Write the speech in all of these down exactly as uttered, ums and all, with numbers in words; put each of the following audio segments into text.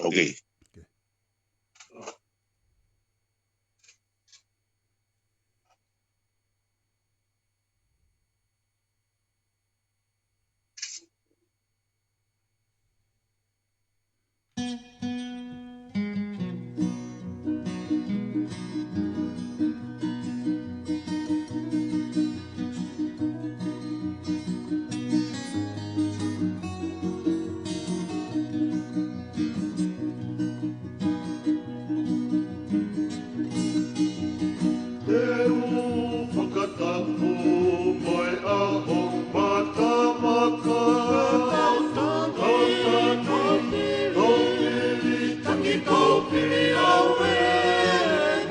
Okay. Okay. Te u fakatapu mo e ʻaho matamaka. Tautani, tautani, taupili, tangi taupili au e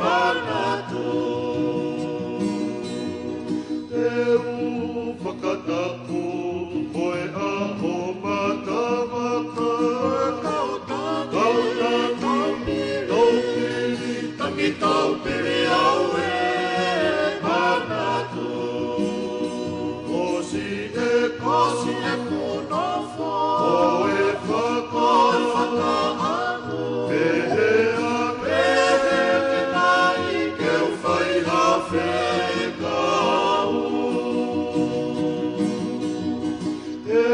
manatu. Te u fakatapu mo e ʻaho matamaka. Tautani, taupili, tangi taupili au e manatu. Ko siʻeku, ko siʻeku nofo, ko e faka-, ko e fakaʻamu. Pehē ange, pehē ange mai ke u fai ha fekau. He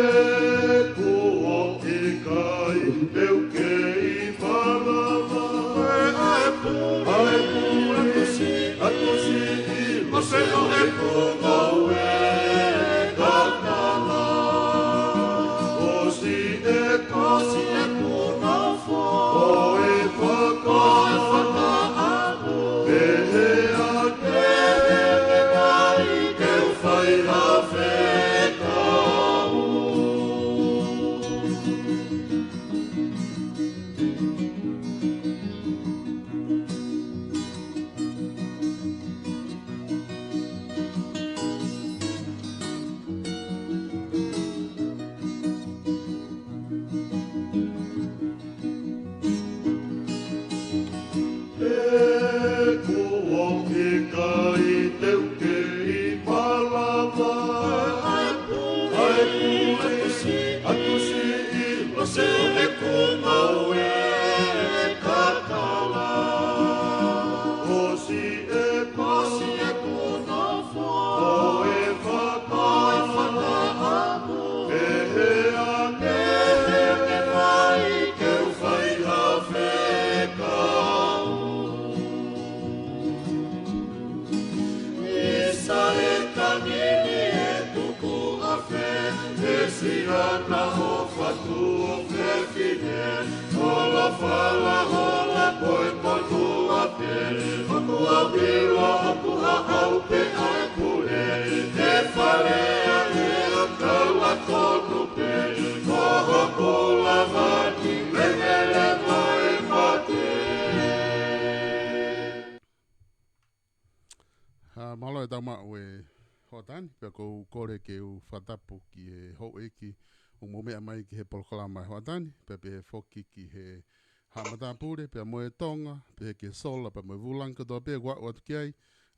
kuo ʻikai te u kei malava. ʻAi pule, ʻai pule, ʻai pule, ʻai pule, ʻi loto ʻo e pungou e kakala. Ko siʻeku, ko siʻeku nofo, ko e faka-, ko e fakaʻamu. Pehē ange, pehē ange mai ke u fai ha fekau. He kuo ʻikai te u kei malava. ʻAi pule, ʻai pule, ʻai pule, ʻi loto ʻo e pungou e kakala. Ko siʻeku, ko siʻeku nofo, ko e faka-, ko e fakaʻamu. Pehē ange, pehē ange mai ke u fai ha fekau. ʻI Saitani ʻe tuku ʻa fē, he siana ʻo fatu ʻo fefine. Hola fala, hola poe, poe kua pē. Makua pila, makua au pē ʻai pule. He fale ʻa e akala konu pē. Ko hoku lava ni lelele mai mate. ʻA, mālō e tau maʻu e hoʻatā ni, pea ʻoku ou kole ke u fakatapu ki he houʻeiki ʻoku mou meʻa mai ki he polokalama e hoʻatā ni, pea pehē foki ki he haʻa matāpule, pea mo e Tonga, pehē ki he sola, pea mo e vūlangi kotoa pē ʻoku aʻu atu ki ai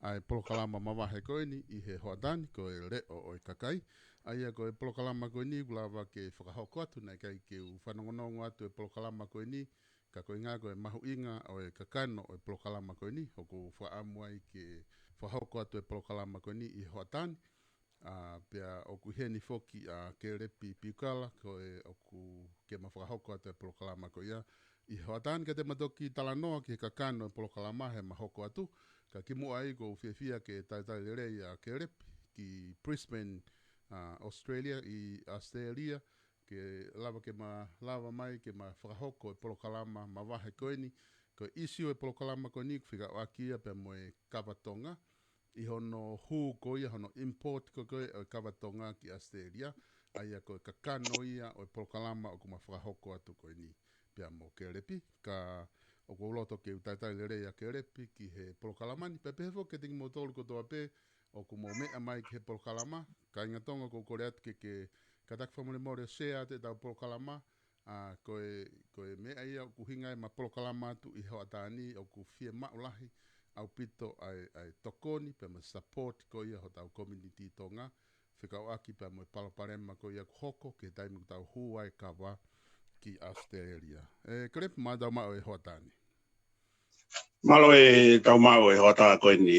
ʻa e polokalama mavahe ko eni ʻi he hoʻatā ni, ko e Leʻo ʻo e Kakai. ʻA ia ko e polokalama ko eni, ʻoku lava ke fakahoko atu, naʻe ʻikai ke u fanongonongo atu e polokalama ko eni, ka ko e ʻuhinga ko e mahuʻinga ʻo e kakano ʻo e polokalama ko eni, ʻoku ou fakaʻamu ai ke fakahoko atu e polokalama ko eni ʻi he hoʻatā ni. ʻA, pea ʻoku ʻi heni foki ʻa Kelepi Piukala, ko e ʻoku ke ma fakahoko atu e polokalama ko ia ʻi he hoʻatā ni, ka te ma toki talanoa ki he kakano e polokalama he ma hoko atu. Ka kimuʻa ai ʻoku ou fiefia ke talitali lelei ʻa Kelepi ki Brisbane, ʻa, Australia, ʻi Australia, ke lava ke ma lava mai ke ma fakahoko e polokalama mavahe ko eni. Ko e ʻīsiu e polokalama ko eni ʻoku fekauʻaki ia pea mo e kava Tonga, ʻi hono hū ko ia, hono import ko ia ʻo e kava Tonga ki Australia. ʻA ia ko e kakano ia ʻo e polokalama ʻoku ma fakahoko atu ko eni pea mo Kelepi, ka ʻoku ou loto ke u talitali lelei ʻa Kelepi ki he polokalama ni, pea pehē foki kiate kimoutolu kotoa pē ʻoku mou meʻa mai ki he polokalama. Kāinga Tonga, ʻoku ou kole atu ke ke kātaki fakamolemole ʻo share atu ʻetau polokalama. ʻA, ko e, ko e meʻa ia ʻoku ʻuhinga ai ʻema polokalama atu ʻi he hoʻatā ni, ʻoku fiemaʻu lahi ʻaupito ʻa e, ʻa e tokoni pea mo e support ko ia hotau community Tonga, fekauʻaki pea mo e palopalema ko ia ʻoku hoko ki he taimi ʻoku tau hū ai e kava ki ʻAositelēlia. ʻE Kelepi, mālō e tau maʻu e hoʻatā ni. Mālō e tau maʻu e hoʻatā ko eni,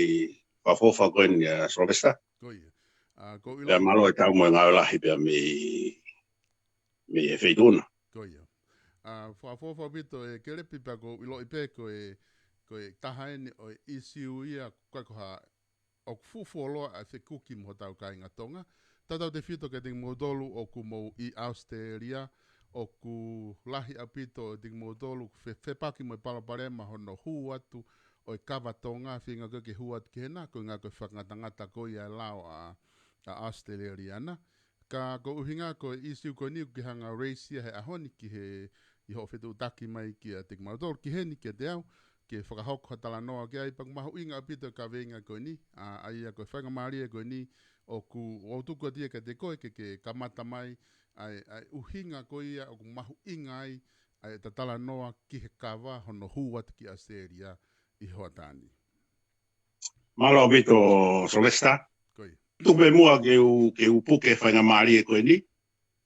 fakaʻofoʻofa ko eni ʻa Sylvester. Ko ia. ʻA, ko ʻilo. Pea mālō e tau mo e ngāue lahi pea mei, mei he feituʻu na. Ko ia. ʻA, fakaʻofoʻofa ʻaupito e Kelepi pea ko ʻiloʻi pē ko e, ko e taha eni ʻo e ʻīsiu ia, ko e ko ha ʻoku fuʻu fuoloa ʻa e fekuki mo hotau kāinga Tonga. Tautautefito kiate kimoutolu ʻoku mou ʻi ʻAositelēlia, ʻoku lahi ʻaupito ʻiate kimoutolu, fe-, fepaki mo e palopalema hono hū atu ʻo e kava Tonga, feinga ko ē ke hū atu ki hena, ko e ʻuhinga ko e fakangatangata ko ia e lao ʻa, ʻa ʻAositelēlia na. Ka ko e ʻuhinga ko e ʻīsiu ko eni ʻoku ke hanga ʻo raise ia he ʻaho ni ki he, ʻi hoʻo fetuʻutaki mai kiate kimautolu, ki heni kiate au, ke fakahoko ha talanoa ki ai, pea ʻoku mahuʻinga ʻaupito e kaveinga ko eni, ʻa, ʻa ia ko e faingamālie ko eni, ʻoku ou tuku atu ia kiate koe ke, ke kamata mai, ʻa e, ʻa e ʻuhinga ko ia ʻoku mahuʻinga ai, ʻa e ta talanoa ki he kava hono hū atu ki ʻAositelēlia ʻi he hoʻatā ni. Mālō ʻaupito Sylvester. Ko ia. Tuku pē muʻa ke u, ke u puke faingamālie ko eni,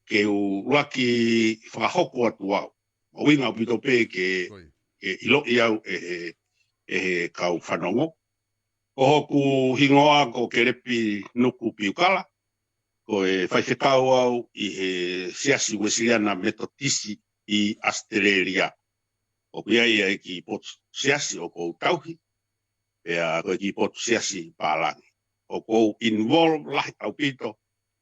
ke u ʻuluaki fakahoko atu au. Mahuʻinga ʻaupito pē ke, ko ia, ke ʻiloʻi au ʻe he, ʻe he kau fanongo. Ko hoku hingoa ko Kelepi Nuku Piukala, ko e faifekau au ʻi he Siasi Uēsiliana Metotisi ʻi ʻAositelēlia. ʻOku ʻi ai ʻa e kiʻi potu siasi ʻoku ou tauhi, pea ko e kiʻi potu siasi pālangi. ʻOku ou involve lahi ʻaupito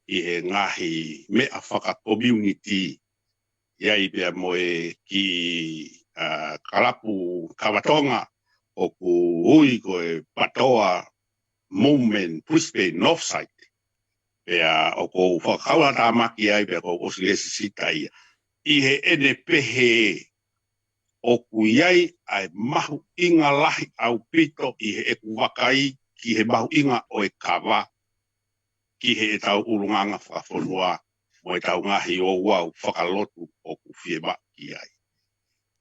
ʻi he ngaahi meʻa faka-community. ʻI ai pea mo e kiʻi, ʻa, kalapu kava Tonga ʻoku ui ko e Patoa Movement Brisbane Northside. Pea ʻoku ou fakakaukauʻatāmaki ai pea ʻoku ou ʻosi lēsisita ia. ʻI heʻene pehē ʻoku ʻi ai ʻa e mahuʻinga lahi ʻaupito ʻi heʻeku vakai ki he mahuʻinga ʻo e kava, ki heʻetau ʻulungaanga fakafonua, mo ʻetau ngaahi ouau fakalotu ʻoku fiemaʻu ki ai.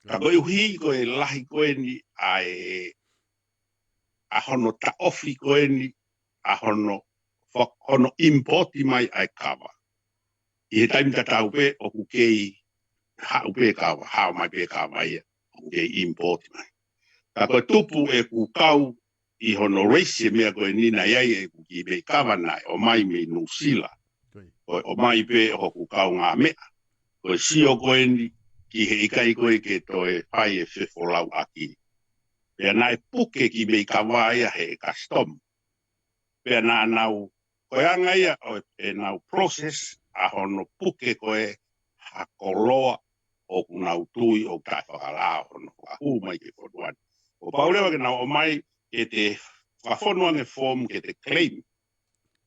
Ka koeʻuhi ko e lahi ko eni ʻa e, ʻa hono taʻofi ko eni, ʻa hono, fa-, hono import mai ʻa e kava. ʻI he taimi tatau pē ʻoku kei haʻu pē kava, haʻu mai pē kava ia, ʻoku kei import mai. Ka ko e tupu ʻeku kau ʻi hono raise e meʻa ko eni naʻe ʻi ai ʻeku kiʻi meʻi kava naʻe ʻomai mei Nuʻusila. Ko ia. Ko e ʻomai pē ʻo hoku kaungāmeʻa. Ko e sio ko eni ki he ʻikai ko ē ke toe fai e fefolauʻaki. Pea naʻe puke kiʻi meʻi kava ia he custom. Pea naʻa nau, ko e anga ia ʻo ʻenau process ʻa hono puke ko ē ha koloa ʻoku nau tui ʻoku taʻefakalao hono fakahū mai ki he fonua ni. Kuo pau leva ke nau ʻomai ke te fakafonu ange form ke te claim.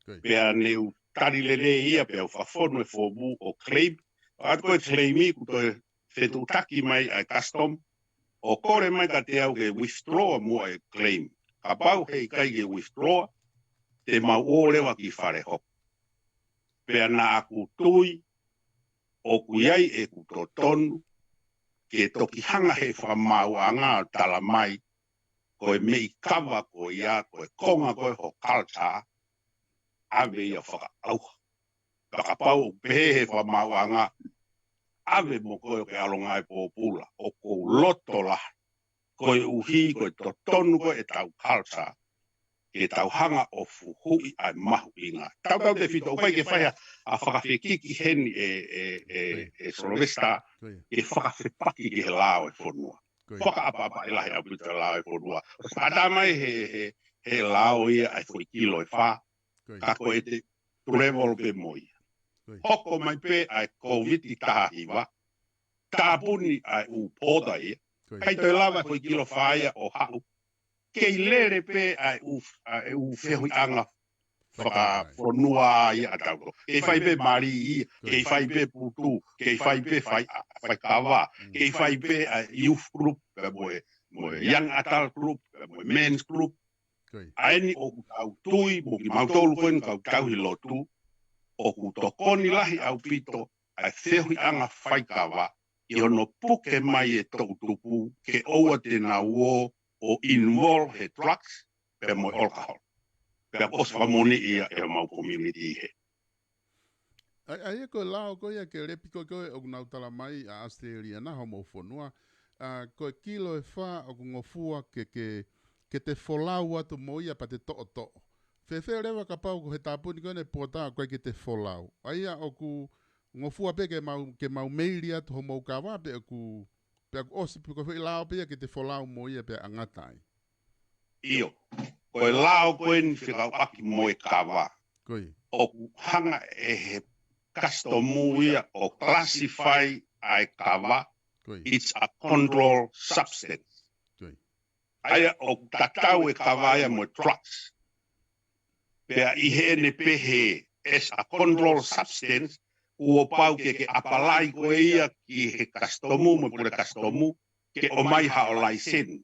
Ko ia. Pea ne u tali lelei ia pea u fakafonu e form ʻo claim. Pea ko e claim ʻoku toe fetuʻutaki mai ʻa e custom ʻo kole mai kiate au ke withdraw muʻa e claim. Kapau heʻikai ke withdraw, te mau ō leva ki fale hoko. Pea naʻa ku tui ʻoku ʻi ai ʻeku totonu ke toki hanga he fakamaauʻanga ʻo tala mai, ko e meʻi kava ko ia, ko e konga ko ē ho culture, ʻave ia fakaʻauha. Pea kapau ʻoku pehē he fakamaauʻanga, ʻave mo koe ʻo ke ʻalu ʻo ngāue pōpula, ʻoku ou loto lahi. Koeʻuhi ko e totonu ko ē ʻetau culture, ke tau hanga ʻo fuhuʻi ʻa e mahuʻinga. Tautautefito, ʻoku ʻikai ke fai ha fakafekiki heni ʻe, ʻe, ʻe, ʻe Sylvester, Ko ia. ke fakafepaki ki he lao e fonua. Ko ia. Fakaʻapaʻapa e lahi ʻaupito e lao e fonua. ʻOsi pata mai he, he, he lao ia ʻa e foʻi kilo ʻe fā. Ko ia. Ka ko e te travel pē mo ia. Ko ia. Hoko mai pē ʻa e Kōviti taha hiva. Tāpuni ʻa e ʻū border ia. Ko ia. ʻIkai toe lava e foʻi kilo ʻe fā ia ʻo haʻu. Kei lele pē ʻa e ʻū, ʻa e ʻū feohiʻanga fakafonua ia ʻa tautolu. Kei fai pē mali ia, kei fai pē putu, kei fai pē fai, fai kava, Mm. kei fai pē ʻa e youth group, pea mo e, mo e young adult group, pea mo e men's group. Ko ia. ʻA eni ʻoku tau tui, mo kimautolu ko eni kau tauhi lotu, ʻoku tokoni lahi ʻaupito ʻa e feohiʻanga faikava, ʻi hono puke mai e toʻutupu, ke ʻoua te nau ō ʻo involve he drugs, pea mo e alcohol. Pea kuo ʻosi fakamoʻoni ia ʻe homau community he. ʻA ia ko e lao ko ia Kelepi ko ē ʻoku nau tala mai ʻa ʻAositelēlia na homou fonua, ʻa, ko e kilo ʻe fā ʻoku ngofua ke, ke, ke te folau atu mo ia pea te toʻotoʻo. Fēfē leva kapau ko he tāpuni ko ē ʻene pōtā ʻoku ʻikai ke te folau. ʻA ia ʻoku ngofua pē ke mau, ke mau meili atu homou kava pe ʻoku, pe ʻoku ʻosi pe ko e foʻi lao pē ia ke te folau mo ia pea ngata ai. ʻIo, ko e lao ko eni fekauʻaki mo e kava. Ko ia. ʻOku hanga ʻe he kasitomu ia ʻo classify ʻa e kava. Ko ia. It's a control substance. Ko ia. ʻA ia ʻoku tatau e kava ia mo e drugs. Pea ʻi heʻene pehē as a control substance, kuo pau ke ke apalai ko ia ki he kasitomu mo e pule kasitomu, ke ʻomai haʻo laiseni.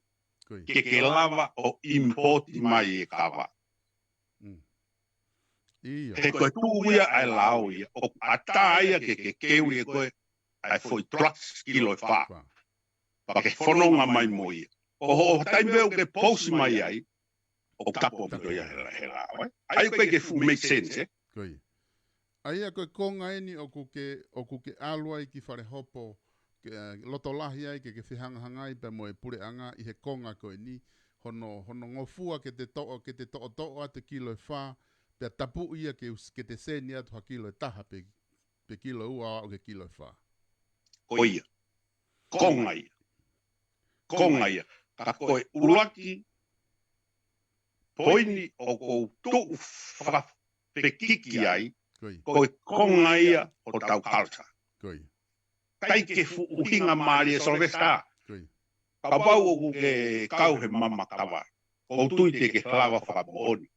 Ko ia. Ke ke lava ʻo import mai e kava. Mm. ʻIo. He ko e tuʻu ia ʻa e lao ia, ʻoku ʻatā ia ke ke keu ia ko e ʻa e foʻi drugs kilo ʻe fā. Fā. Pea ke fononga mai mo ia. Ko hoʻo taimi pē ʻoku ke pousi mai ai, ʻoku tapu ʻaupito ia he la-, he lao, ē? ʻA ia ʻoku ʻikai ke fuʻu make sense, ē? Ko ia. ʻA ia ko e konga eni ʻoku ke, ʻoku ke ʻalu ai ki fale hopo, ke, ē, loto lahi ai ke, ke fehangahangai pea mo e puleʻanga ʻi he konga ko eni, hono, hono ngofua ke te toʻo, ke te toʻotoʻo atu e kilo ʻe fā, pea tapu ia ke us-, ke te seni atu ha kilo ʻe taha pe, pe kilo ʻe ua ʻo aʻu ki he kilo ʻe fā. Ko ia. Konga ia. Konga ia. Ka ko e ʻuluaki poini ʻoku ou tuʻu fakafekiki ai, Ko ia. ko e konga ia hotau culture. Ko ia. ʻIkai ke fuʻu ʻuhinga mālie Sylvester. Ko ia. Kapau ʻoku ke kau he mama kava, ʻoku ou tui te ke lava fakamoʻoni.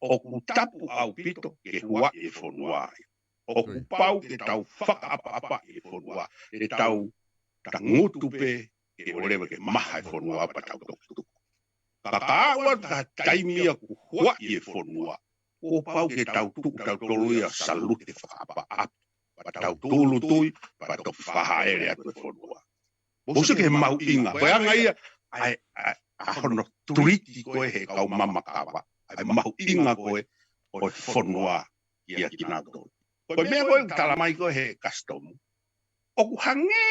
ʻOku tapu ʻaupito ke huaʻi e fonua ia. ʻOku Ko ia. pau ke tau fakaʻapaʻapaʻi e fonua, ke tau tangutu pē ke ʻoleva ke maha e fonua pea tau toki tuku. Ka ka aʻu atu ki he taimi ia ʻoku huaʻi e fonua, kuo pau ke tau tuʻu tautolu ia ʻo salute fakaʻapaʻapa, pea tau tūʻulutui, pea toki fakahaʻele atu e fonua. Mou sio ki he mahuʻinga, ko e anga ia, ʻa e, ʻa e, ʻa hono treat ko ē he kau mama kava, ʻa e mahuʻinga ko ē ʻo e fonua kia kinautolu. Ko e meʻa ko ē ʻoku tala mai ko ē he kasitomu, ʻoku hangē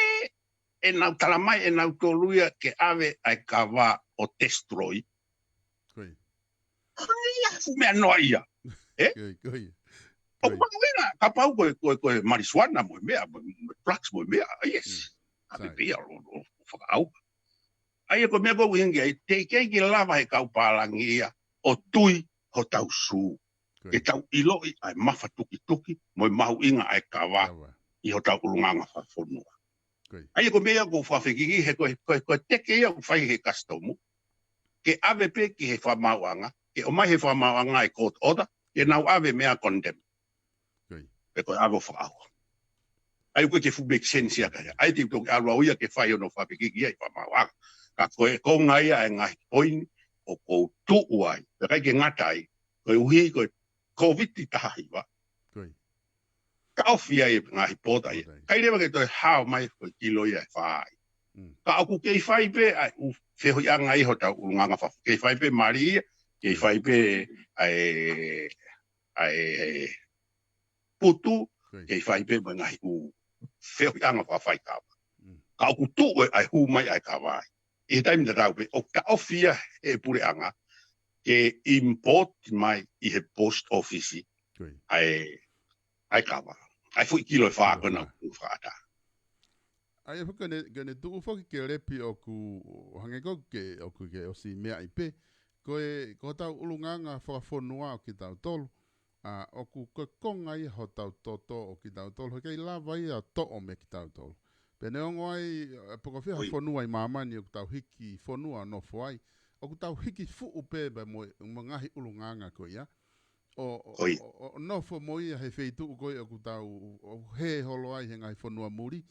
ʻenau tala mai ʻenautolu ia ke ʻave ʻa e kava ʻo destroy. Ko ia. Hangē ia fuʻu meʻa noa ia. Ē? Ko ia, ko ia. ʻOku Ko ia. mahuʻinga, kapau ko e, ko e, ko e marijuana mo e meʻa, mo e, mo e drugs mo e meʻa, yes. Mm. ʻAve Sai. pē ia ʻo, ʻo, ʻo fakaʻauha. ʻA ia ko e meʻa ko ē ʻoku ʻuhinga ai, teʻeki ai ke lava he kau pālangi ia ʻo tui hotau sū. Ko ia. Ke tau ʻiloʻi ʻa e mafatukituki mo e mahuʻinga ʻa e kava Kava. ʻi hotau ʻulungaanga fakafonua. Ko ia. ʻA ia ko e meʻa ʻoku ou fakafekiki he ko e, ko e, ko e teke ia ʻoku fai he kasitomu. Ke ʻave pē ki he fakamaauʻanga, ke ʻomai he fakamaauʻanga e court order, ke nau ʻave meʻa condemn. Ko ia. Pe ko e ʻave ʻo fakaʻauha. ʻA ia ʻoku ʻikai ke fuʻu make sense ia ka ia. ʻA ia te u toki ʻalu au ia ke fai hono fakafekiki ia ʻi he fakamaauʻanga. Ka ko e konga ia e ngaahi poini ʻoku ou tuʻu ai. Pea ʻikai ke ngata ai. Koeʻuhi ko e Covid taha hiva. Ko ia. Ka ofi ai e ngaahi pōtā ia. Pōtā ia. ʻIkai leva ke toe hao mai ko e kilo ia ʻe fā ai. Mm. Ka ʻoku kei fai pē ʻa e ʻū feohiʻanga ʻi hotau ʻulungaanga fakafonua. Kei fai pē mali ia, kei fai pē ʻa e, ʻa e putu, Ko ia. kei fai pē mo e ngaahi ʻū feohiʻanga fakafaikava. Mm. Ka ʻoku tuʻu e ʻa e hū mai ʻa e kava ai. ʻI he taimi tatau pē, ʻoku taʻofi ia he puleʻanga, ke import mai ʻi he post office Ko ia. ʻa e, ʻa e kava. ʻA e foʻi kilo ʻe fā Kilo ko ē ʻe fā. naʻa ku fakaʻatā. ʻA ia foki ko ʻene, ko ʻene tuʻu foki Kelepi ʻoku hangē ko ē ʻoku ke ʻosi meaʻi pē. Ko e, ko hotau ʻulungaanga fakafonua ʻo kitautolu. ʻA, ʻoku ko e konga ia hotau toto ʻo kitautolu. He ʻikai lava ia ʻo toʻo mei kitautolu. Pea neongo ai, ʻa, pe ko fē ha Oi. fonua ʻi māmani ʻoku tau hiki fonua ʻo nofo ai. ʻOku tau hiki fuʻu pē pea mo, mo e ngaahi ʻulungaanga ko ia. ʻO, ʻo, Ko ia. ʻo, ʻo nofo mo ia he feituʻu ko ia ʻoku tau, ʻo hē holo ai he ngaahi fonua muli.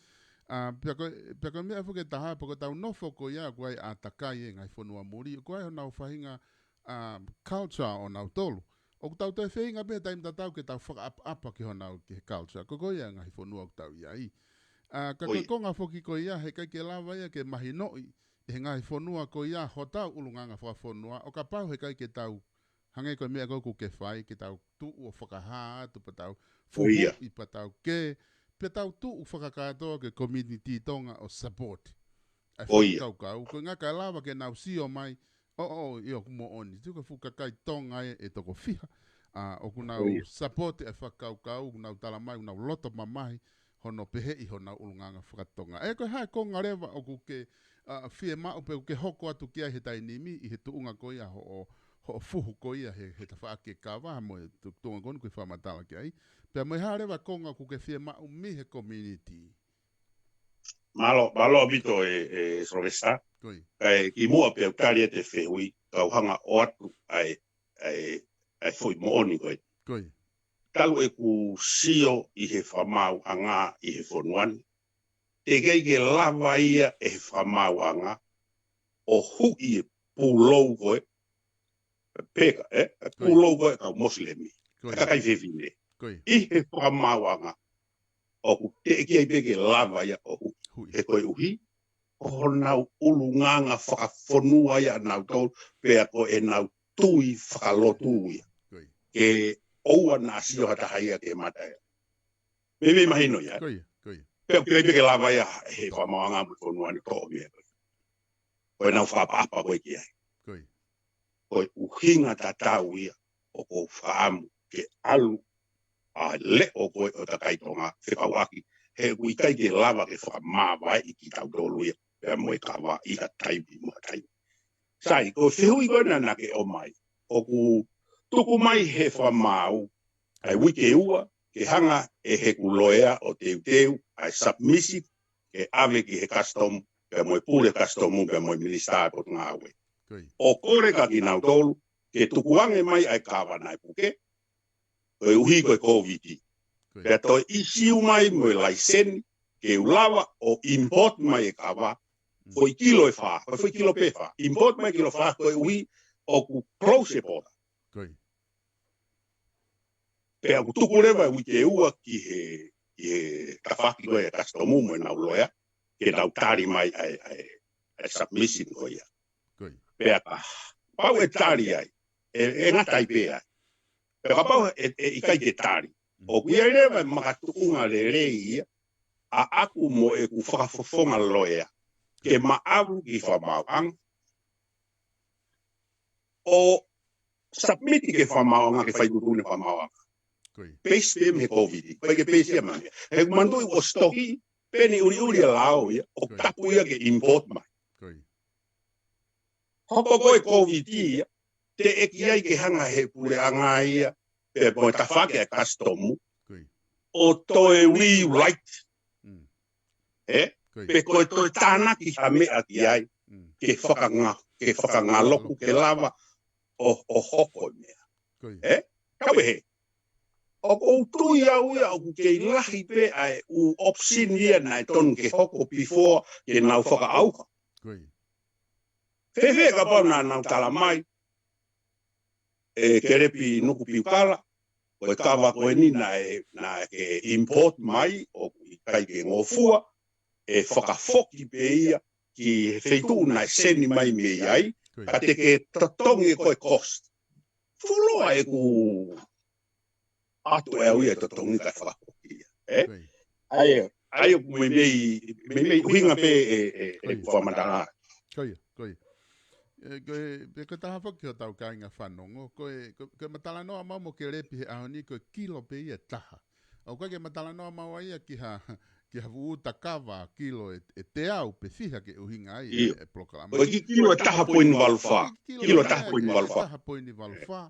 ʻA, pea ko, pea ko e meʻa foki ʻe taha, pea ko ʻetau nofo ko ia ʻoku ʻi ai ʻātakai he ngaahi fonua muli. ʻOku ʻi ai honau faʻahinga, ʻa, culture ʻo nautolu. ʻOku tau toe feinga pē he taimi tatau ke tau fakaʻapaʻapa ki honau, ki he culture. Ko, ko ia ngaahi fonua ʻoku tau ʻi ai. ʻA, ka Ko ko e ia. konga foki ko ia, he ʻikai ke lava ia ke mahinoʻi, ʻe he ngaahi fonua ko ia hotau ʻulungaanga fakafonua, ʻo kapau he ʻikai ke tau Hangē ko e meʻa ko ē ʻoku ke fai, ke tau tuʻu ʻo fakahā atu, pea tau Ko ia. fuhuʻi, pea tau kē, pea tau tuʻu fakakātoa ki he community Tonga ʻo support ʻa e Ko ia. fakakaukau. Ko e ʻuhinga kae lava ke nau sio mai, ʻo, ʻo, ʻio, ʻoku moʻoni. Tuku e fuʻu kakai Tonga ē ʻe toko fiha. ʻA, ʻoku nau Ko ia. support ʻa e fakakaukau, ʻoku nau tala mai, ʻoku nau loto mamahi, hono peheʻi honau ʻulungaanga fakatonga. ʻE, ko e hā e konga leva ʻoku ke, ʻa, fiemaʻu pe ʻoku ke hoko atu ki ai he taimi ni, ʻi he tuʻunga ko ia hoʻo, hoʻo fuhu ko ia he, he tafaʻaki e kava, mo e tu-, tuʻunga ko eni ʻoku ke fakamatala ki ai. Pea mo e hā leva konga ʻoku ke fiemaʻu mei he community. Mālō, mālō ʻaupito ē, ē, Sylvester. Ko ia. Kae kimuʻa pea u tali atu e fehuʻi, kau hanga ʻo ʻoatu ʻa e, ʻa e, ʻa e foʻi moʻoni ko ē. Ko ia. Talu ʻeku sio ʻi he fakamaauʻanga ʻi he fonua ni, teʻeki ai ke lava ia ʻe he fakamaauʻanga ʻo huʻi e pulou ko ē, peka, ē? E Ko ia. pulou ko ē kau Mosilemi. Ko ia. Kakai fefine. Ko ia. ʻI he fakamaauʻanga, ʻoku teʻeki ai pē ke lava ia ʻo huʻi. Huʻi. He koeʻuhi, ko honau ʻulungaanga fakafonua ia ʻanautolu, pea ko ʻenau tui fakalotu ia. Ko ia. Ke ʻoua naʻa sio ha taha ia ke mata ia. Meimei mahino ia. Ko ia, ko ia. Pea ʻoku teʻeki ai pē ke lava ia he fakamaauʻanga mo e fonua ni toʻo meʻa ko ia. Ko ʻenau fakaʻapaʻapa ko ē ki ai. Ko ia. Ko e ʻuhinga tatau ia ʻoku ou fakaʻamu ke ʻalu ʻa e leʻo ko ē ʻo e kakai Tonga fekauʻaki, he ʻoku ʻikai ke lava ke fakamāvaeʻi kitautolu ia pea mo e kava ʻi ha taimi mo ha taimi. Sai, ko e fehuʻi ko ena naʻa ke ʻomai, ʻoku tuku mai he fakamaau ʻa e uike ua, ke hanga ʻe heʻeku loea ʻo teuteu ʻa e submission ke ʻave ki he custom, pea mo e pule custom, pea mo e minisitā ʻo e potungāue. Ko ia. ʻO kole kia kinautolu ke tukuange mai ʻa e kava naʻe puke, koeʻuhi ko e Covid. Ko ia. Pea toe issue mai mo e laiseni ke u lava ʻo import mai e kava, Mm. foʻi kilo ʻe fā, ko e foʻi kilo pē ʻe fā. Import mai kilo fā koeʻuhi ʻoku close e border. Ko ia. Pea ʻoku tuku leva e uike ua ki he, ki he tafaʻaki ko ē ʻa e custom mo ʻenau loea, ke nau tali mai ʻa e, ʻa e, ʻa e submission ko ia. Ko ia. Pea kapau ʻe tali ai, ʻe, ʻe ngata ai pē ai. Pea kapau ʻe, ʻe ʻikai ke tali, Mm. ʻoku ʻi ai leva e makatuʻunga lelei ia ʻaʻaku mo ʻeku fakafofonga loea ke ma ʻalu ki he fakamaauʻanga ʻo submit ki he fakamaauʻanga ke fai tuʻutuʻuni fakamaauʻanga. Ko ia. Base pē mei he Covid. ʻIkai ke base ia mei ai. He ʻoku manatuʻi ʻoku stock pē ʻeni ʻuliʻuli ʻa e lao ia, ʻoku Ko ia. tapu ia ke import mai. Ko ia. Hoko ko ē Covid ia, teʻeki ai ke hanga he puleʻanga ia, pea mo e tafaʻaki ʻa e custom, Ko ia. ʻo toe rewrite. Mm. Ē? Ko ia. Pe ko e toe tānaki ha meʻa ki ai, Mm. ke fakanga-, ke fakangaloku, ke lava ʻo, ʻo hoko e meʻa. Ko ia. Ē? Kau ē he. ʻOku ou tui au ia, ʻoku kei lahi pē ʻa e ʻū option ia naʻe tonu ke hoko before ke nau fakaʻauha. Ko ia. Fēfē kapau naʻa nau tala mai, ʻe Kelepi Nukupiukala, ko e kava ko eni naʻe, naʻa ke import mai, ʻoku ʻikai ke ngofua, ʻe fakafoki pē ia ki he feituʻu naʻe send mai mei ai, Ko ia. ka te ke totongi ko e cost. Fuoloa ʻeku ʻatu ʻe au ia totongi kae fakafoki ia. Ē? Ko ia. ʻA ia, ʻa ia ʻoku meimei, meimei ʻuhinga pē ʻe, ʻe, ʻe Ko ia. fakamatala. Ko ia, ko ia. ʻE, ko e, pe ko e taha foki hotau kāinga fanongo, ko e, ko, ko e matalanoa mau mo Kelepi he ʻaho ni, ko e kilo pē ia ʻe taha. ʻOku ʻikai ke matalanoa mau ai ia ki ha, ki ha fuʻu uta kava kilo ʻe, ʻe teau pe fiha ke ʻuhinga ai Ia. e, e polokalama. Ko e ki-, kilo ʻe taha poini valu fā. Kilo Kilo ʻe taha poini valu fā. taha poini valu fā.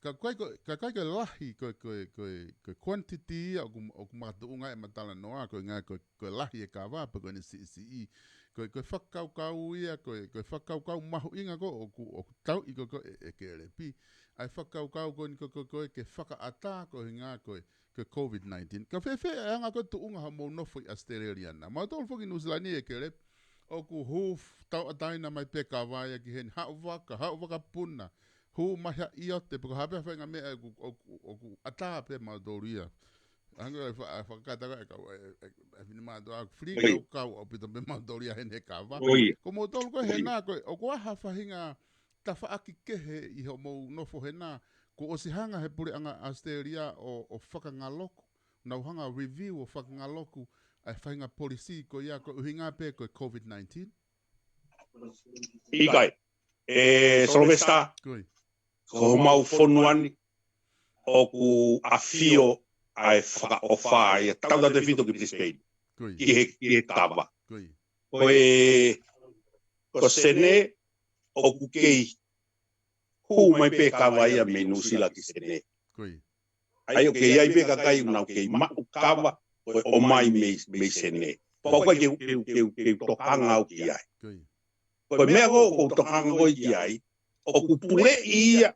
Ka ʻoku ʻikai ko, ka ʻoku ʻikai ko e lahi, ko e, ko e, ko e, ko e quantity ia ʻoku, ʻoku makatuʻunga e matalanoa, ko e ʻuhinga ko e, ko e lahi e kava, pe ko ʻene siʻisiʻi. Ko e, ko e fakakaukau ia, ko e, ko e fakakaukau mahuʻinga ko ē ʻoku, ʻoku tauʻi ko ē, ko ē ʻe, ʻe Kelepi. ʻA e fakakaukau ko eni ko ē, ko e, ko e ke fakaʻatā ko e ʻuhinga ko e, ko e Covid nineteen. Ka fēfē e anga ko ē tuʻunga hoʻomou nofo ʻi ʻAositelēlia na. Mautolu foki Nuʻusila ni ʻe Kelepi, ʻoku hū f-, tauʻatāina mai pē kava ia ki heni, haʻu vaka, haʻu vakapuna, hū mai ha ʻiote, pe ko e hā pē ha faʻahinga meʻa ʻoku, ʻoku, ʻoku ʻatā pē mautolu ia. Hangē ko e fa-, ʻa e fakakata ko ē ʻa e kau, ʻe, ʻe, ʻe Finemātuʻa, free Oi. kau, kau ʻaupito pē mautolu ia heni he kava. Oi. Ko mautolu ko ē Oi. hena ko ē, ʻoku ʻi ai ha faʻahinga tafaʻaki kehe ʻi hoʻomou nofo hena, kuo ʻosi hanga he puleʻanga ʻAositelēlia ʻo, ʻo fakangaloku, nau hanga ʻo review ʻo fakangaloku ʻa e faʻahinga polisī ko ia ko e ʻuhinga pē ko e COVID nineteen? ʻIkai. E, Sylvester, Ko ia. ko homau fonua ni, ʻoku ʻafio ʻa e fakaʻofa ia, tautautefito ki Brisbane, Ko ia. ki he, ki he kava. Ko ia. Ko e, ko Senē, ʻoku kei hū mai pē kava ia mei Nuʻusila ki Senē. Ko ia. ʻA ia ʻoku kei ʻi ai pē kakai ʻoku nau kei maʻu kava, ko e ʻomai mei, mei Senē. Pau kai ke, ke, ke, ke tokanga au ki ai. Ko ia. Ko e meʻa ko ē ʻoku ou tokanga ko ē ki ai, ʻoku puleʻi ia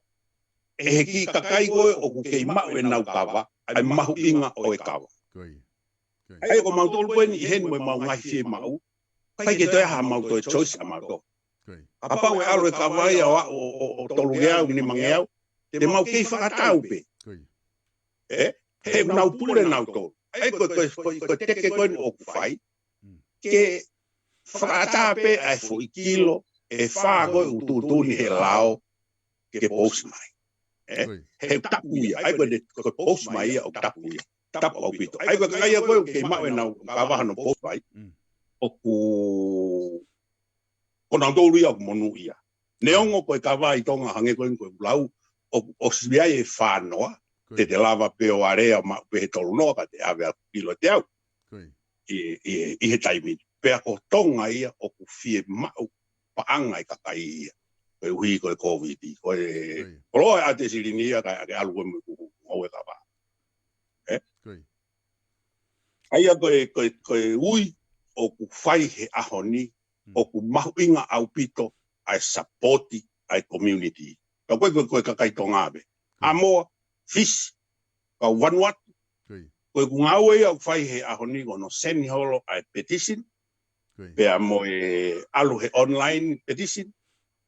ʻe he kiʻi kakai ko ē ʻoku kei maʻu ʻenau kava, ʻa e mahuʻinga ʻo e kava. Ko ia. Ko ia. ʻA ia ko mautolu ko eni ʻi heni mo ʻemau ngaahi fiemaʻu, ʻikai ke toe ʻi ai haʻamau toe choice ʻamautolu. Ko ia. Kapau ʻe ʻalu e kava ia ʻo, ʻo, ʻo, ʻo tolungeau, nimangeau, te mau kei fakatau pē. Ko ia. Ē? He ʻoku nau pule nautolu. ʻA ia ko, ko, ko, ko e teke ko eni ʻoku fai. Mm. Ke fakaʻatā pē ʻa e foʻi kilo ʻe fā ko ē ʻoku tuʻutuʻuni he lao ke post mai. Ē? Ko ia. He ʻoku tapu ia. ʻA ia ko e, ko e post mai ia ʻoku tapu ia. Tapu ʻaupito. ʻA ia ko e kakai ia ko ē ʻoku kei maʻu ʻenau kava hono post mai. Mm. ʻOku, ko nautolu ia ʻoku monūʻia. Neongo ko e kava ʻi Tonga hangē ko eni ko e lau, ʻo, ʻosi ʻi ai e fā noa, Ko ia. te te lava pē ʻo alea maʻu pē he tolu noa ka te ʻave ʻa e kilo ʻe teau. Ko ia. ʻI, ʻi, ʻi he taimi ni. Pea ko Tonga ia ʻoku fiemaʻu paʻanga e kakai ia. Koeʻuhi ko e COVID. Ko e, Ko ia. koloa e ʻa e silini ia ka, ka ʻalu ko ē mo e kuku, ngau e kava. Ē? Ko ia. ʻA ia ko e, ko e, ko e ui ʻoku fai he ʻaho ni, Mm. ʻoku mahuʻinga ʻaupito ʻa e sapoti ʻa e community. Ka ko e, ko e, ko e kakai Tonga pē. Mm. ʻAmoa, Fisi, kau Vanuatu. Ko ia. Ko ʻeku ngāue ia ʻoku fai he ʻaho ni ko hono send holo ʻa e petition. Ko ia. Pea mo e ʻalu he online petition.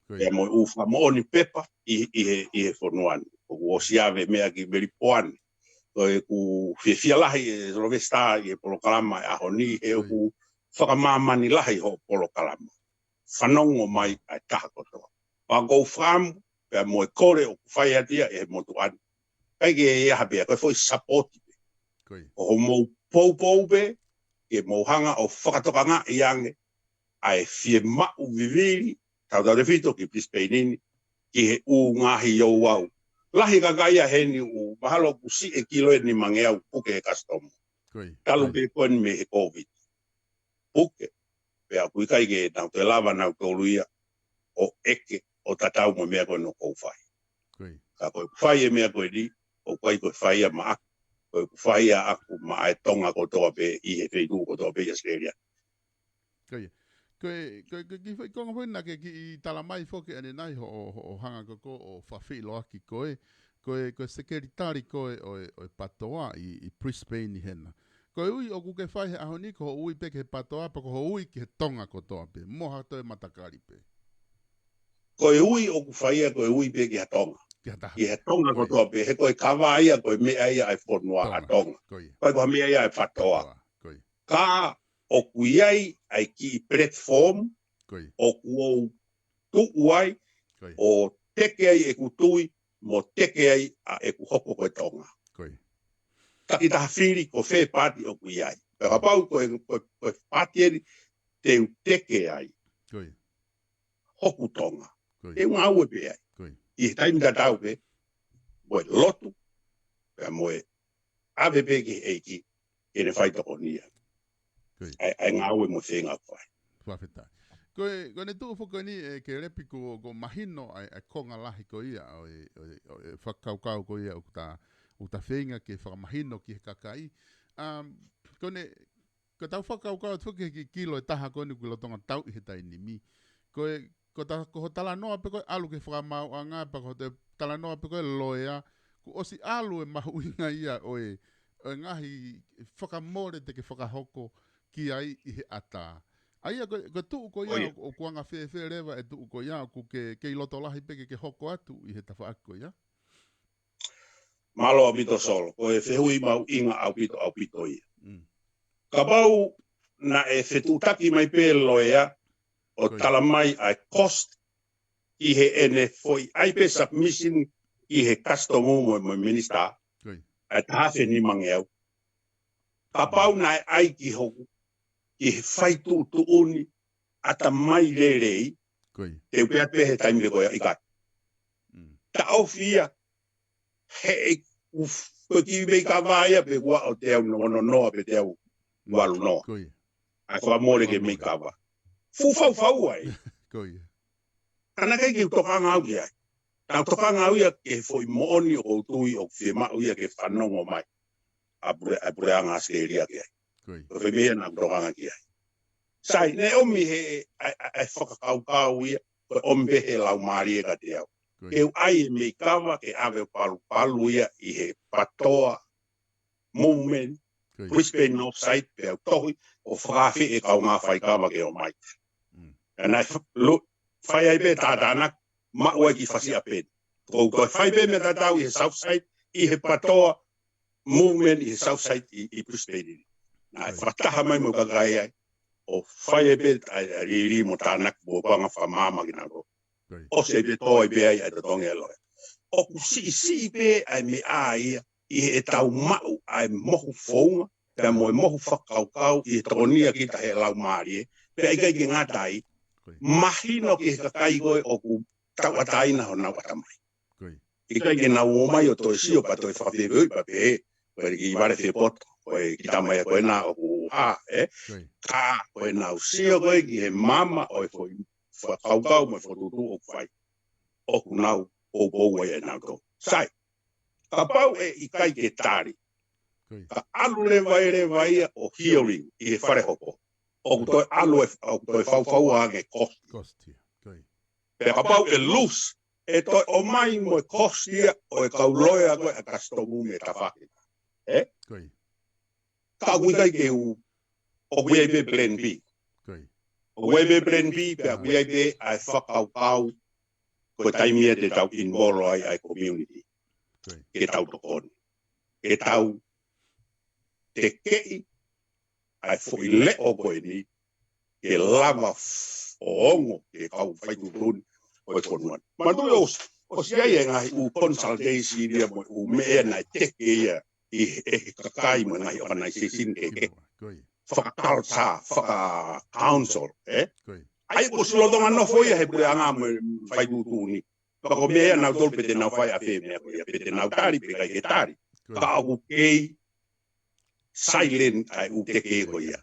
Ko ia. Pea mo e ʻū fakamoʻoni pepa ʻi, ʻi he, ʻi he fonua ni. ʻOku ʻosi ʻave meʻa ki Melipoane. Ko ʻeku fiefia lahi ʻe Sylvester ʻi he polokalama ʻi he ʻaho ni, he Ko ia. ʻoku fakamāmani lahi hoʻo polokalama. Fanongo mai ʻa e taha kotoa. Pea ʻoku ou fakaʻamu, pea mo e kole ʻoku fai atu ia ʻe he motuʻa ni. ʻIkai ke ʻi ai ha pea, ko e foʻi sapoti pē. Ko ia. Ko hoʻomou poupou pē, ke mou hanga ʻo fakatokangaʻi ange ʻa e fiemaʻu vivili, tautautefito ki Brisbane ni, ki he ʻū ngaahi ouau. Lahi kakai ia heni ʻoku mahalo ʻoku siʻi e kilo ʻe nimangeau puke e customs. Ko ia. Talu Ko ia. pē ko eni mei he COVID. Puke. Pea ʻoku ʻikai ke nau toe lava nautolu ia ʻo ʻeke ʻo tatau mo e meʻa ko eni ʻoku ou fai. Ko ia. Ka ko ʻeku fai e meʻa ko eni, ʻoku ʻikai ko e fai ia maʻaku. Ko ʻeku fai ia ʻaʻaku maʻa e Tonga kotoa pē ʻi he feituʻu kotoa pē ʻi ʻAositelēlia. Ko ia. Ko e, ko e, ko e kiʻi foʻi konga foʻi naʻa ke kiʻi talamai foki ʻanenai hoʻo, hoʻo hanga ko ē ʻo fafilo ʻaki ko ē, ko e, ko e sekelitali ko ē ʻo e, ʻo e PATOA ʻi, ʻi Brisbane hena. Ko e ui ʻoku ke fai he ʻaho ni, ko hoʻo ui pē ki he PATOA, pe ko hoʻo ui ki he Tonga kotoa pē, mo ha toe matakali pē? Ko e ui ʻoku fai ia, ko e ui pē ki ha Tonga. Ki ha taha. Ki ha Tonga Ko ia. kotoa pē, he ko e kava ia, ko e meʻa ia ʻa e fonua ʻa Tonga. Tonga. Ko ia. ʻIkai ko ha meʻa ia ʻa e PATOA. PATOA. Ko ia. Ka ʻoku ʻi ai ʻa e kiʻi platform Ko ia. ʻoku ou tuʻu ai, Ko ia. ʻo teke ai ʻeku tui, mo teke ai ʻa ʻeku hoko ko e Tonga. Ko ia. Takitaha fili ko fē paati ʻoku ʻi ai. Pea kapau ko e, ko e, ko e paati eni te u teke ai Ko ia. hoku Tonga. Ko ia. Te u ngāue pē ai. Ko ia. ʻI he taimi tatau pē, mo e lotu, pea mo e ʻave pē ki he ʻEiki, ke ne fai tokonia. Ko ia. ʻA e, ʻa e ngāue mo e feinga ʻoku fai. Fakafetaʻi. Ko e, ko ʻene tuʻu foki ko eni ē Kelepi kuo, kuo mahino ʻa e, ʻa e konga lahi ko ia ʻo e, ʻo e, ʻo e fakakaukau ko ia ʻoku ta, ʻoku ta feinga ke fakamahino ki he kakai. Um, ko ʻene, ko ʻetau fakakaukau atu foki ki he kilo ʻe taha ko eni ʻoku lolotonga tau ʻi he taimi ni. Ko e, ko ta, ko hoʻo talanoa pē ko e ʻalu ki he fakamaauʻanga, pea ko hoʻo talanoa pē ko e loea, kuo ʻosi ʻalu e mahuʻinga ia ʻo e, ʻo e ngaahi fakamole te ke fakahoko ki ai ʻi he ʻatā. ʻA ia ko e, ko e tuʻu ko ia, ʻOi. ʻoku, ʻoku anga fēfē leva e tuʻu ko ia, ʻoku ke, kei loto lahi pē ke, ke hoko atu ʻi he tafaʻaki ko ia? Mālō ʻaupito Solo, ko e fehuʻi mahuʻinga ʻaupito, ʻaupito ia. Mm. Kapau naʻe fetuʻutaki mai pē loea ʻo Ko ia. talamai ʻa e cost ʻi heʻene foʻi ʻai pē submission ʻi he customs mo, mo minisitā, ʻa e taha afe nimangeau. Kapau naʻe ʻai ki hoku, ki he fai tuʻutuʻuni ʻatamai lelei, te u pehē pē he taimi ko ia ʻikai. Taʻofi ia, he ʻoku, ko e kiʻi meikava ia pe kuo ʻosi te u noa noa pe te u valu noa. ʻA e fakamole ke meikava. Fuʻu faufau ai. Ka naʻe ʻikai ke u tokanga au ki ai. Naʻa ku tokanga au ia ki he foʻi moʻoni ʻoku ou tui ʻoku fiemaʻu ia ke fanongo mai ʻa e pule, ʻa e puleʻanga ʻAositelēlia ki ai. Ko e foʻi meʻa naʻa ku tokanga ki ai. Sai, naʻe ʻomi he, ʻa e, ʻa e, ʻa e fakakaukau ia, ko e ʻomi pē he laumālie kiate au. Ke u ʻai e meikava, ke ʻave ʻo palupalu ia ʻi he PATOA movement, Brisbane North Side, pea u tohi, ʻo fakaafeʻi e kaungā faikava ke ō mai. Ka naʻe fa-, lo-, fai ai pē tātānaki, maʻu ai ki fasi a peni. Ko, ko e fai pē meʻa tatau ʻi he South Side, ʻi he PATOA movement ʻi he South Side ʻi, ʻi Brisbane. Naʻe fakataha mai mo e kakai ai, ʻo fai ai pē ʻa e, ʻa e lili mo tānaki mo panga fakamaama kinautolu. ʻOsi ai pē tō ai pē ai ʻa e totongi ʻa e loea. ʻOku siʻisiʻi pē ʻa e meʻa ia, ʻi heʻetau maʻu ʻa e mohu founga, pea mo e mohu fakakaukau ʻi he tokonia kita he laumālie, pea ʻikai ke ngata ai, mahino ki he kakai ko ē ʻoku tauʻatāina honau ʻatamai. ʻIkai ke nau ō mai ʻo toe sio pea toe fakafeveʻi pea pehē, ko e kiʻi vale fepoto, ko e kiʻi tama ia ko ena ʻoku hā, ē? Ka ko ʻenau sio ko ē ki he maama ʻo e foʻi fakakaukau mo e fokotuʻutuʻu ʻoku fai. ʻOku nau poupou ai ʻe nautolu. Sai, kapau ʻe ʻikai ke tali, ka ʻalu leva ē leva ia ʻo hearing ʻi he fale hopo. ʻOku toe ʻalu e, ʻoku toe faufau ange kosi. Pea kapau ʻe lose, ʻe toe ʻomai mo e kosi ia ʻo e kau loea ko ē ʻa e kasitomu mei tafaʻaki. Ē? Ka ʻoku ʻikai ke u, ʻoku ʻi ai pē plan B. ʻOku ʻi ai pē plan B, pea ʻoku ʻi ai pē ʻa e fakakaukau, ko e taimi ia te tau involve ai ʻa e community. Ke tau tokoni. Ke tau tekeʻi ʻa e foʻi leʻo ko eni, ke lava f-, ʻo ongo, ke kau faitutun, ʻo e fonua. Manatuʻi ʻosi, ʻosi ʻi ai e ngaahi ʻū consultation ia mo e ʻū meʻa naʻe teke ia ʻi he, ʻe he kakai mo e ngaahi organization kehekehe. Faka-culture, faka-council, ē? ʻA ia kuo ʻosi lolotonga nofo ia he puleʻanga mo e faitutuni. Pea ko e meʻa ia ʻanautolu pe te nau fai ʻa e meʻa ko ia, pe te nau tali, pe ʻikai ke tali. Ka ʻoku kei silent ʻa e ʻū teke ko ia.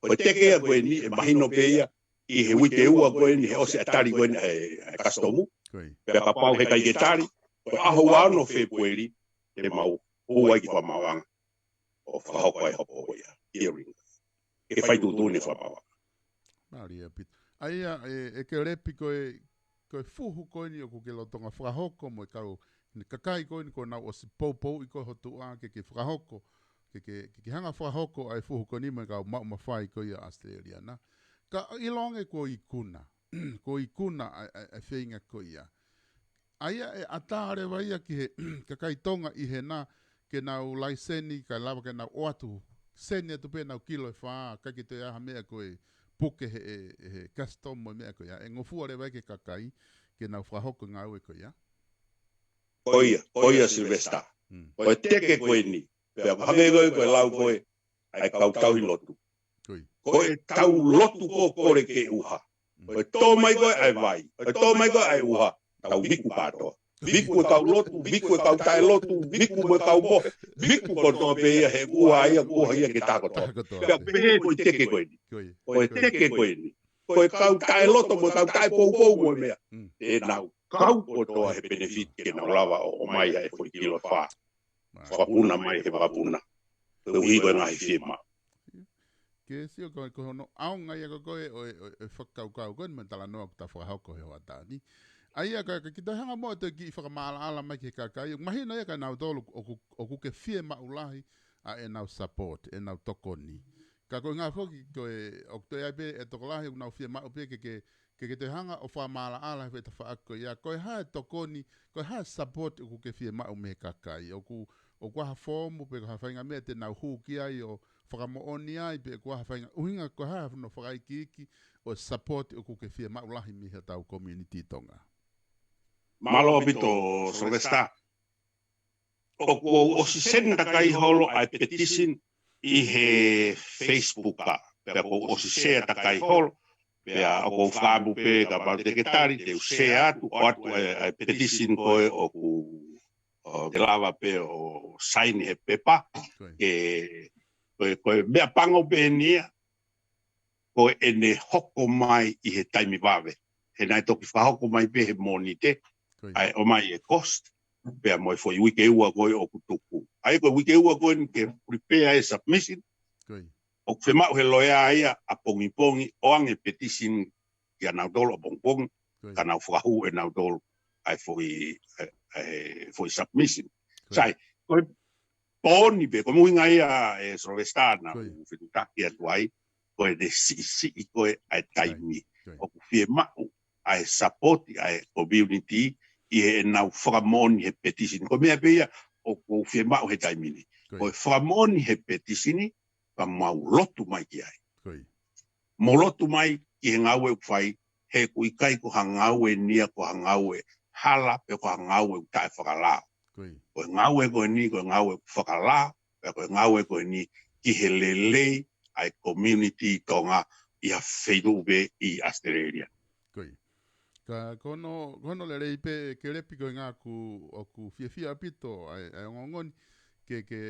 Ko e teke ia ko eni, ʻe mahino pē ia, ʻi he uike ua ko eni, he ʻosi ʻa e tali ko eni, ʻe, ʻe kasitomu. Pea kapau he ʻikai ke tali, ko e ʻaho ua ono Fēpueli, te mau hū ai ki fakamaauʻanga ʻo fakahoko ai hopo ko ia. Hearing. Ke faitutuni fakamaauʻanga. Mālie ʻaupito. ʻA ia, ʻe, ʻe Kelepi ko e, ko e fuhu ko eni ʻoku ke lolotonga fakahoko mo e kau, ni kakai ko eni ko ʻenau ʻosi poupouʻi ko ē ho tuʻa ke ke fakahoko, ke ke, ke ke hanga fakahoko ʻa e fuhu ko eni mo e kau maʻu mafai ko ia ʻAositelēlia na. Ka ʻiloange kuo ikuna, kuo ikuna ʻa e, ʻa e, ʻa e feinga ko ia. ʻA ia ʻe ʻatā leva ia ki he kakai Tonga ʻi hena ke nau laiseni, kae lava ke nau ʻoatu, seni atu pē ʻenau kilo ʻe fā, ʻikai ke toe ʻi ai ha meʻa ko e puke he, he, he kasitomu mo e meʻa ko ia. ʻE ngofua leva ia ki he kakai ke nau fakahoko e ngāue ko ia. Ko ia, ko ia Sylvester. Ko e teke ko eni. Pea hangē ko e, ko e lau ko ē, ʻa e kau tauhi lotu. Ko e tau lotu ko ē kole ke ʻuha. Ko e tō mai ko ē ʻa e vai. Ko e tō mai ko ē ʻa e ʻuha. Tau viku kātoa. Viku e kau lotu, viku e kau taʻelotu, viku mo e kau mohe. Viku kotoa pē ia he ʻuha ia, ʻuha ia ke taha kotoa. Pea pehē ko e teke ko eni. Ko e teke ko eni. Ko e kau taʻeloto mo e kau taʻepoupou mo e meʻa. ʻE nau kau kotoa he benefit ke nau lava ʻo, ʻomai ʻa e foʻi kilo ʻe fā. Fakapuna mai he vakapuna. Koeʻuhi ko e ngaahi fiemaʻu. Ke sio ko, ko hono ʻaonga ia ko ē ʻo e, ʻo e, ʻo e fakakaukau ko eni mo e talanoa ʻoku ta fakahoko he hoʻatā ni. ʻA ia ka, ka ke toe hanga muʻa ʻo toe kiʻi fakamaʻalaʻala mai ki he kakai. ʻOku mahino ia kia nautolu ʻoku, ʻoku ke fiemaʻu lahi ʻa ʻenau support, ʻenau tokoni. Ka ko e ʻuhinga foki ko e, ʻoku toe ʻi ai pē e tokolahi ʻoku nau fiemaʻu pē ke, ke ke, ke toe hanga ʻo fakamaʻalaʻala he tafaʻaki ko ia. Ko e hā e tokoni, ko e hā e support ʻoku ke fiemaʻu mei he kakai. ʻOku, ʻoku ʻi ai ha foomu pe ko ha faʻahinga meʻa te nau hū ki ai ʻo fakamoʻoni ai pe ko ha faʻahinga ʻuhinga ko e hā hono fakaikiiki ʻo e support ʻoku ke fiemaʻu lahi mei hotau community Tonga. Mālō ʻaupito Sylvester. ʻOku ou ʻosi send takai holo ʻa e petition ʻi he Facebook ā. Pea ʻoku ou ʻosi share takai holo. Pea ʻoku ou fakaʻamu pē kapau te ke tali, te u share atu, ʻoatu ʻa e, ʻa e petition ko ē ʻoku, ʻo, ke lava pē ʻo sign he pepa. Ko ia. Ke, ko e, ko e meʻa pango pē eni ia, ko ʻene hoko mai ʻi he taimi vave. He naʻe toki fakahoko mai pē he Mōnite, Ko ia. ʻa e ʻomai e cost, pea mo e foʻi uike ua ko ē ʻoku tuku. ʻA ia ko e uike ua ko eni ke prepare e submission, Ko ia. ʻoku fiemaʻu he loea ia ʻapongipongi ʻo ʻoange petition kia nautolu ʻapongipongi, Ko ia. ka nau fakahū ʻe nautolu ʻa e foʻi, ʻa e, ʻa e foʻi submission. Ko ia. Sai, ko e pō ni pē, ko e ʻuhinga ia ē Sylvester naʻa Ko ia. ku fetuʻutaki atu ai, ko ʻene siʻisiʻi ko ē ʻa e taimi. Ko ia. ʻOku fiemaʻu ʻa e sapoti ʻa e community ʻi heʻenau fakamoʻoni he petition. Ko e meʻa pē ia ʻoku fiemaʻu he taimi ni. Ko ia. Ko e fakamoʻoni he petition, pea mau lotu mai ki ai. Ko ia. Mou lotu mai ki he ngāue ʻoku fai, he ʻoku ʻikai ko ha ngāue ni ia ko ha ngāue hala pe ko ha ngāue ʻoku taʻefakalao. Ko ia. Ko e ngāue ko eni, ko e ngāue ʻoku fakalao, pea ko e ngāue ko eni ki he lelei ʻa e community Tonga ʻi ha feituʻu pē ʻi Australia. Ko ia. Ka ko hono, ko hono lelei pē Kelepi ko e ʻuhinga ʻoku, ʻoku fiefia ʻaupito ʻa e, ʻa e ongoongo ni ke, ke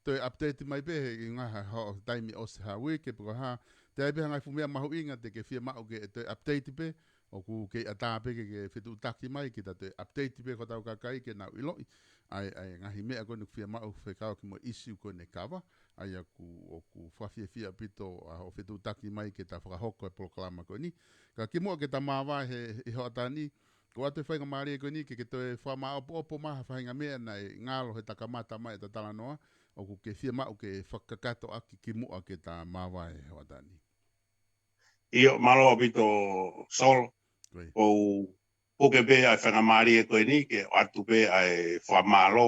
toe update mai pē he ʻuhinga ha, ha, taimi ʻosi ha uike pe ko e hā. Te ʻi ai pē ha ngaahi fuʻu meʻa mahuʻinga te ke fiemaʻu ke toe update pē, ʻoku kei ʻatā pē ke, ke fetuʻutaki mai ke ta toe update pē ki hotau kakai ke nau ʻiloʻi ʻa e, ʻa e ngaahi meʻa ko eni ʻoku fiemaʻu fekauʻaki mo e issue ko eni kava, ʻa ia ʻoku, ʻoku fakafiefia ʻaupito ʻa hoʻo fetuʻutaki mai ke ta fakahoko e polokalama ko eni. Ka kimuʻa ke ta māvae he, he hoʻatā ni, ʻoatu e faingamālie ko eni ke, ke toe fakamāʻopoʻopo mai ha faʻahinga meʻa naʻe ngalo heʻeta kamata mai ʻeta talanoa, ʻoku ke fiemaʻu ke fakakakato ʻaki kimuʻa ke ta māvae he hoʻatā ni. ʻIo, mālō ʻaupito Solo. Ko ia. ʻOku ou puke pē ʻa e faingamālie ko eni ke ʻoatu pē ʻa e fakamālō,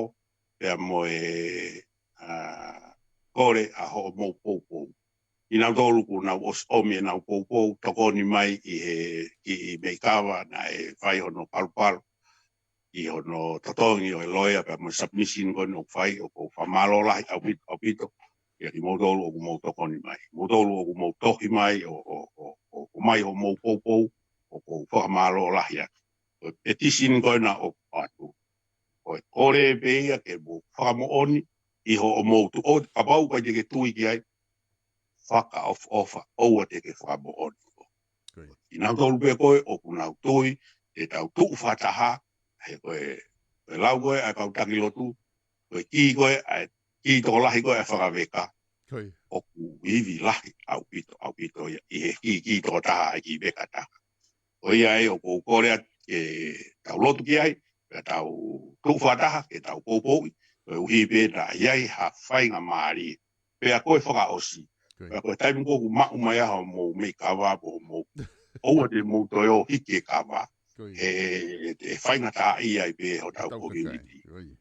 pea mo e, ʻa, kole ʻa hoʻomou poupou. ʻI nautolu kuo nau ʻosi ʻomi ʻenau poupou, tokoni mai ʻi he kiʻi meʻi kava naʻe fai hono palupalu ʻi hono totongi ʻo e loea pea mo e submission ko eni ʻoku fai, ʻoku ou fakamālō lahi ʻaupito, ʻaupito. ʻIa kimoutolu ʻoku mou tokoni mai. Moutolu ʻoku mou tohi mai ʻo, ʻo, ʻo, ʻo, ʻomai hoʻomou poupou, ʻoku ou fakamālō lahi atu. Ko e petition ko ena ʻoku ʻoatu, ko e kole pē ia ke mou fakamoʻoni ʻi hoʻomou tuʻu, kapau ʻoku ʻikai te ke tui ki ai, fakaʻofoʻofa, ʻoua te ke fakamoʻoni. Ko ia. ʻI nautolu pē ko ē ʻoku nau tui, te tau tuʻu fakataha, he ko e, ko e lau ko ē ʻa e kau taki lotu, ko e kī ko ē, ʻa e kī tokolahi ko ē ʻa e fakaveka, Ko ia. ʻoku ivi lahi ʻaupito, ʻaupito ia, ʻi he kī, kī tokotaha, ʻa e kī veka taha. Ko ia ai ʻoku ou kole atu ke tau lotu ki ai, pea tau tuʻu fakataha, ke tau poupouʻi, koeʻuhi pē naʻa ʻi ai ha faingamālie. Pea ko e fakaʻosi. Ko ia. Pea ko e taimi ko ē ʻoku maʻu mai ai hoʻomou meʻi kava, hoʻomou, ʻoua te mou toe ō hiki e kava. Ko ia. He, he faingataʻaʻia ai pē hotau Hotau kakai. community. Ko ia.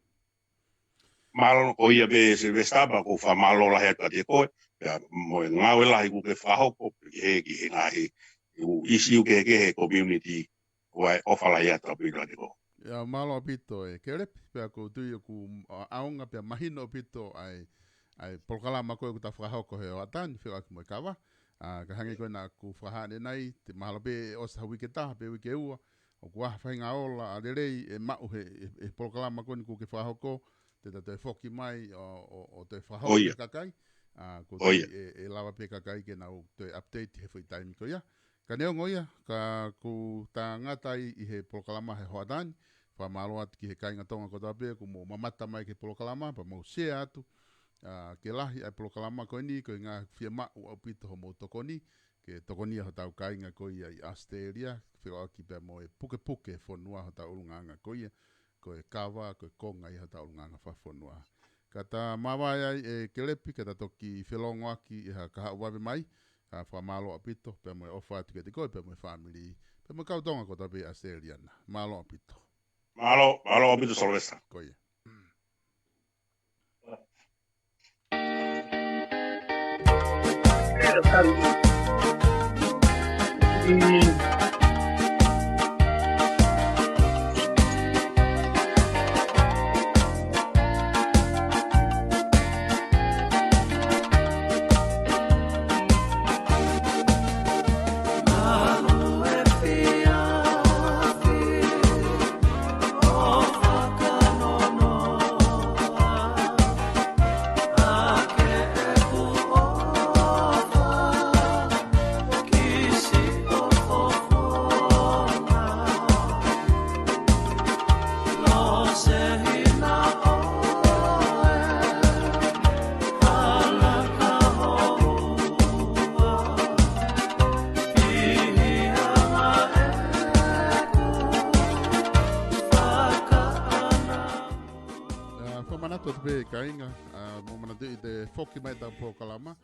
Mālō, ko ia pē Sylvester, pea ʻoku ou fakamālō lahi atu kiate koe, pea mo e ngāue lahi kuo ke fakahoko, he ki he ngaahi ʻū issue kehekehe he community, ʻoku ou ʻofa lahi atu ʻaupito kiate koe. ʻIa, mālō ʻaupito ē Kelepi, pea ʻoku ou tui ʻoku, ʻa, ʻaonga pea mahino ʻaupito ʻa e, ʻa e polokalama ko ē ʻoku ta fakahoko he hoʻatā ni fekauʻaki mo e kava. ʻA, ka hangē ko ē naʻa ku fakahā ʻanenai, te mahalo pē ʻosi ha uike ʻe taha, pe uike ʻe ua, ʻoku ʻi ai ha faʻahinga ola ʻa e lelei ʻe maʻu he, he, he polokalama ko eni kuo ke fakahoko, te ta toe foki mai ʻo, ʻo, ʻo toe fakahoko ʻOia. ki he kakai. ʻA, ʻoku ou ʻOia. tui ʻe, ʻe lava pē kakai ke nau toe update he foʻi taimi ko ia. Ka neongo ia, ka ʻoku ta ngata ai ʻi he polokalama he hoʻatā ni, fakamālō atu ki he kāinga Tonga kotoa pē, ʻoku mou mamata mai ki he polokalama, pea mou share atu, ʻa, ke lahi ʻa e polokalama ko eni, ko e ʻuhinga fiemaʻu ʻaupito hoʻomou tokoni, ke tokonia hotau kāinga ko ia ʻi Australia, fekauʻaki pea mo e pukepuke fonua hotau ʻulungaanga ko ia, ko e kava, ko e konga ia hotau ʻulungaanga fakafonua. Ka ta māvae ai ē Kelepi, ka ta toki felōngoaki ʻi ha kahaʻu vave mai, ʻa, fakamālō ʻaupito, pea mo e ʻofa atu kiate koe, pea mo e fāmili, pea mo e kau Tonga kotoa pē ʻi Australia na. Mālō ʻaupito. Mālō, mālō ʻaupito Sylvester. Ko ia. Pē kāinga, ʻa, mou manatuʻi te foki mai ʻetau polokalama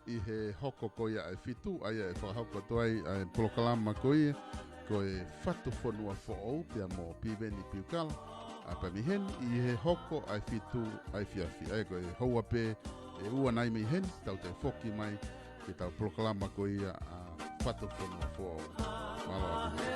ʻi he hoko ko ia ʻe fitu, ʻa ia ʻe fakahoko atu ai ʻa e polokalama ko ia ko e Fatu Fonua Foʻou pea mo Piveni Piukala, ʻa pea mei heni ʻi he hoko ʻa e fitu ʻa e efiafi, ʻa ia ko e houa pē ʻe ua nai mei heni, tau toe foki mai ki heʻetau polokalama ko ia ʻa Fatu Fonua Foʻou. Mālō.